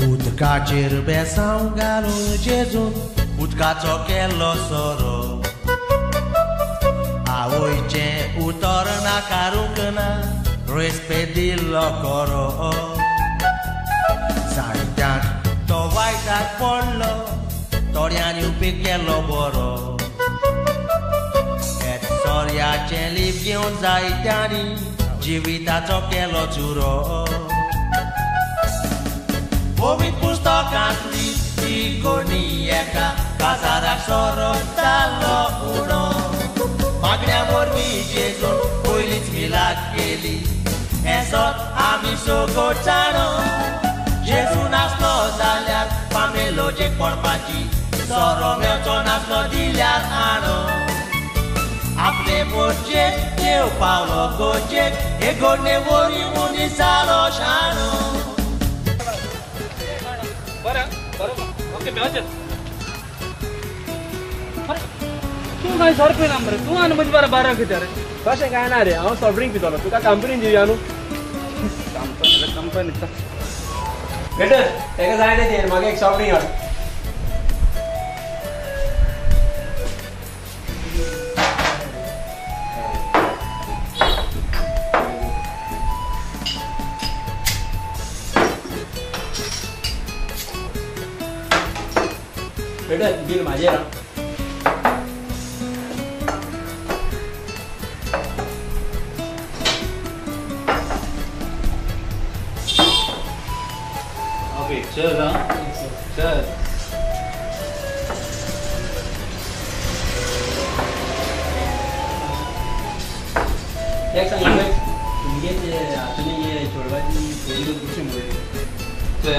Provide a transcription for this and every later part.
उदकाचेर बेसांव घालून जेजून उदकाचो केलो सोरो. आवयचें उतर नाकारूंक ना रेस्पेद दिल्लो खरो. जाणट्यांक तो वायटाक पडलो थोड्यांनी उपेग केलो बरो. हेच सोऱ्याचें लीप घेवन जायत्यांनी जिविताचो केलो चुरो. पवित्र पुस्तकांतली ती कोणी एका काजाराक सोरो जालो उणो. मागण्या वरवीं जेजून पयलींच मिलाद केली हें सत आमी सगळो जाणो. जेजू नासलो जाल्यार पामेलोजेक पडपाची सोरो मेवचो नासलो दिल्यार आणो. आपले पोटचेर देव पावलो गोजेक हे घडणे वरी मनीस जालो शाणो. बरं बरोबर ओके बेवचे. तूं काय सर पिना मरे तूं आनी म्हजे बारा बारा कितें रे? तशें कांय ना रे, हांव सॉफ्ट ड्रिंक पितलो. तुका कंपनी दिवया न्हू. कंपनी कंपनी वेटर तेका जाय तें दी, म्हाका एक सॉफ्ट ड्रिंक हाड. वेटर बील म्हाजेर आं. Okay, cheers, huh? Cheers. एक सांग तुमगे ते आतां हे चेडवाची पोरी कशी म्हणली? चोय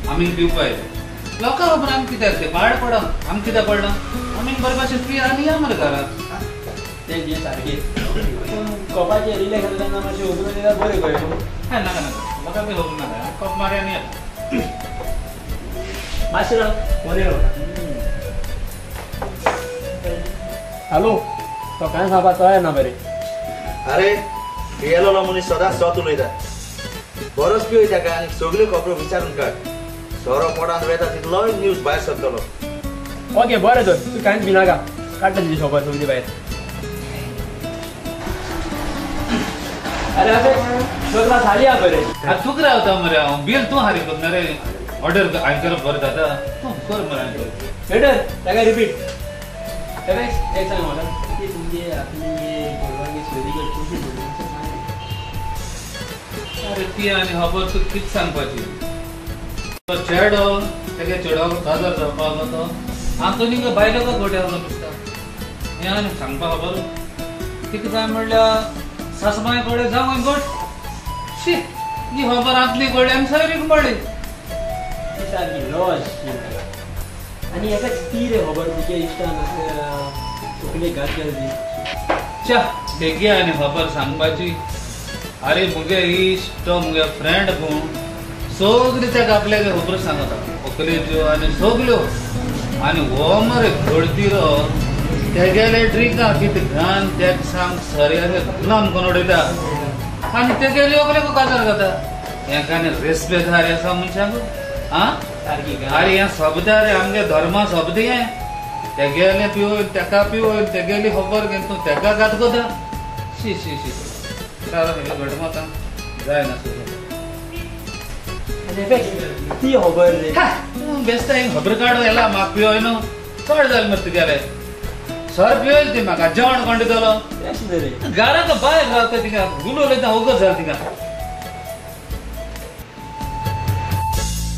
आमी पिवपा येयले लोकां खबर आमी कित्याक तें पाड पडों आमी कित्याक पडलां आमी बरे भाशेन पिया आनी या मरे घरा. तें जें सारकें पूण कोपाचें रिलॅक्स जाता तेन्ना मातशें उगडून दिल्यार बरें कळ्ळें न्हू. नाका नाका लोकांक बी खबर नाका कोप मारया आनी या. मातशें राव फोन येयलो. हॅलो तो कांय सांगपा तयार ना बरें. अरे पियेलो मनीस सदांच सत उलयता. बरोच पिवय ताका आनी सगल्यो खबरो विचारून काड. सोरो पोटांत वेता तितलोय न्यूज भायर सरतलो. ओके बरें तर तूं कांयच भिनाका, काडटा तुजी खबर सगळी भायर. अरे अशें सगळा थाली आहा बरें. तुका रावता मरे हांव बील तूं हारी करना रे. ऑर्डर हांवें करप बरें जाता तूं कर मरे. हांवें करप वेटर ताका रिपीट. एक सांग म्हाका की तुमगे आपली चेडवागे सोयरीक कशी पडली? अरे ती आनी खबर तुका कितें सांगपाची. तो चेडो तेगे चेडवाक काजार जावपा आसलो तो आंतोनीक बायलेक गोटे आसलो दिसता. हें आनी सांगपा खबर तिका जाय म्हणल्यार सासमाय कडेन जावं गोट. शी ही खबर आंतली कळ्ळी आनी सोयरीक पडली. ती सारकी लॉज आनी एकाच ती रे खबर तुज्या इश्टान तकलेक घात केली ती. च्या बेगी आनी खबर सांगपाची. अरे मुगे इश्ट तो मुगे फ्रेंड कोण सगळी ताका आपल्याक खबर सांगता व्हंकलेच्यो आनी सगल्यो. आनी हो मरे घडतिरो तेगेले ड्रिंका कितें घाण तेका सांग सऱ्याचे गुलाम करून उडयता आनी तेगेले व्हंकलेक काजार जाता. हें कांय रेस्पेद आरे आसा मनशांक आं? आरे हें शब्द रे आमगे धर्मा शब्द हें. तेगेले पिवय तेका पिवय तेगेली खबर घेवन तूं तेका घात करता. शी शी शी घटमाता जायना सुद्दां ती खबर रे. बेश्टा हिंग खबर काडूं येला म्हाका पिवय न्हू चड जालें मरे तुगेलें. सर पिवयल ती म्हाका जेवण कोण दितलो? घराक भायर रावता तिका गुलो उलयता वगत जालें तिका.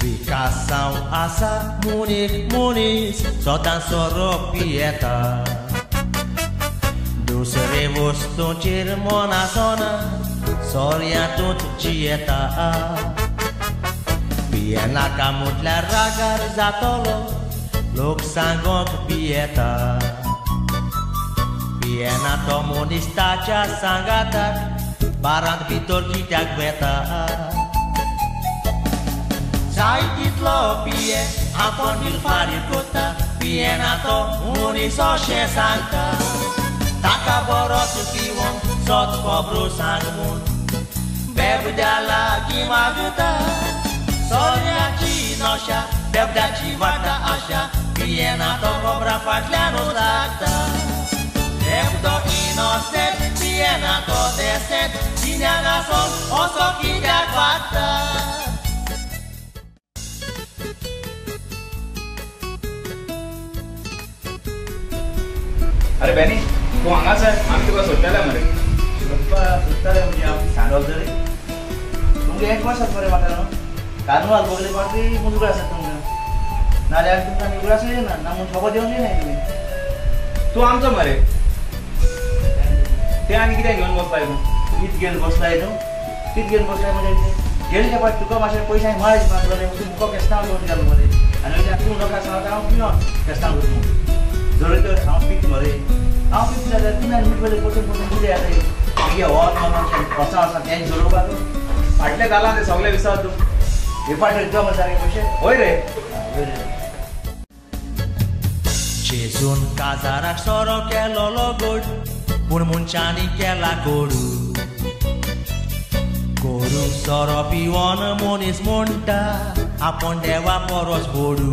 विकासांव आसा म्हूण एक मनीस सदां सोरो पियेता. दुसरे वस्तूचेर मन आसना सोऱ्यांतूच जियेता. पियेनाका म्हटल्यार रागार जातलो लोक सांगोंक पियेता. पियेना तो मनीस ताच्या सांगाताक बारांत भितर कित्याक वेता. जाय तितलो पिये आपूण बील फारीक करता. पियेना तो मनीस अशें सांगता ताका बरोच पिवंक सत खबरो सांग म्हूण बेबद्या लागीं मागता. सोऱ्याची नशा बेबड्याची वाडटा आशा पियेना तो खबरां फाटल्यानूच लागता. बेबदो इनोसेंट पियेना तो देसेंट गिन्यान आसोन असो कित्याक वागता. अरे बेनी तूं हांगासर आमी तुका सोदताले मरे. सोदताले म्हणजे हांव सांडोल तरी तुमगे एक वर्स मरे म्हाका न्हू कार्नवाल बगले पार्टी म्हूण उगड आसात तुमकां नाजाल्यार तुमकां आमी उगडासूय ना ना म्हूण खबर दिवनूय नाय तुमी. तूं आमचो मरे ते आनी कित्याक घेवन बसलाय तूं? कित घेवन बसलाय तूं? कित घेवन बसलाय म्हणजे गेले त्या पाट तुका मातशें पयशे माळेच मारतले तूं मुको केस्तांव घेवन गेलो मरे आनी तूं लोकांक सांगता हांव पिवन केस्तांव करूं जर तर हांव पीत मरे हांव पीत जाल्यार तुमी आनी मिठवेले पसून पसून कितें जाता मागीर वत वचां वचां तें झरोवपाक फाटलें जालां तें सगळें विसर तूं. हे फाटले दिता मरे सारके पयशे? हय रे. जेजून काजाराक सोरो केलोलो गोड पूण मनशांनी केला कोडू. कोडू सोरो पिवन मनीस म्हणटा आपूण देवा परस बोडू.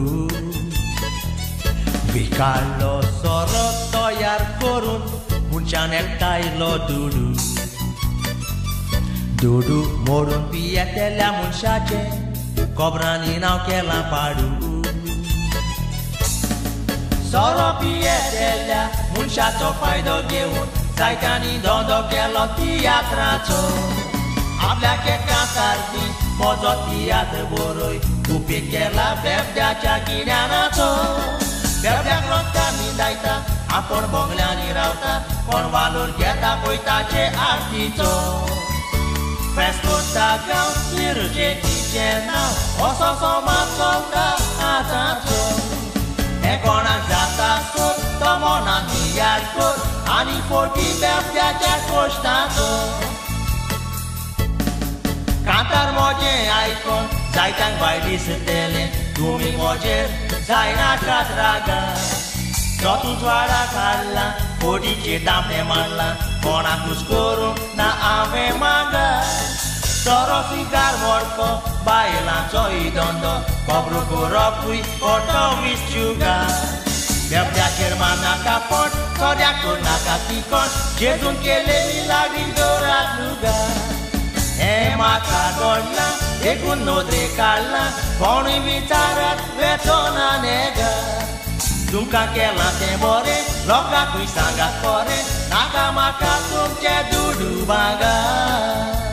विकाडलो सोरो तयार करून मनशान एकठांयलो दुडू. दुडू मोडून पियेतल्या मनशाचें खबरांनी नांव केलां पाडू. सोरो पियेतल्या मनशाचो फायदो घेवन जायत्यांनी धंदो केलो तियात्राचो. आपल्याक एका सारकी म्हजो तियात्र बरोय उपेग केला बेबद्याच्या गिन्यानाचो. बेबद्याक रोगतांनी दायता आपूण बंगल्यांनी रावता कोण वालोर घेता पळय ताचे आरतीचो. फेस्त गांव निरजेतीचें नांव असो समाज चलता आतांचो. हें कोणाक जाता सोद तो मनान याद कर आनी फोटी बेबद्याच्या कोश्टाचो. कांतार म्हजें आयकोन जायत्यांक वायट दिसतलें तुमी म्हजेर जायनाकात रागा. जो तूं ज्वारा काडला फोटीचेर दामणें मारलां कोणाकूच करूंक ना हांवें मागा. सोरो सिगार मडको बायलांचोय धंदो खबरो करपूय फोटो विसचुगा. बेबद्याचेर मारनाका पोट सोऱ्याक करनाका तिखट जेजून केले मिलाग्री दवरात लुगा. हें म्हाका घडलां देखून नदरे काडलां कोणूय विचारत वेचो ना नेगा. तुमकां केलां तें बरें लोकांकूय सांगात खरें नाका म्हाका तुमचें दुडू भांगर.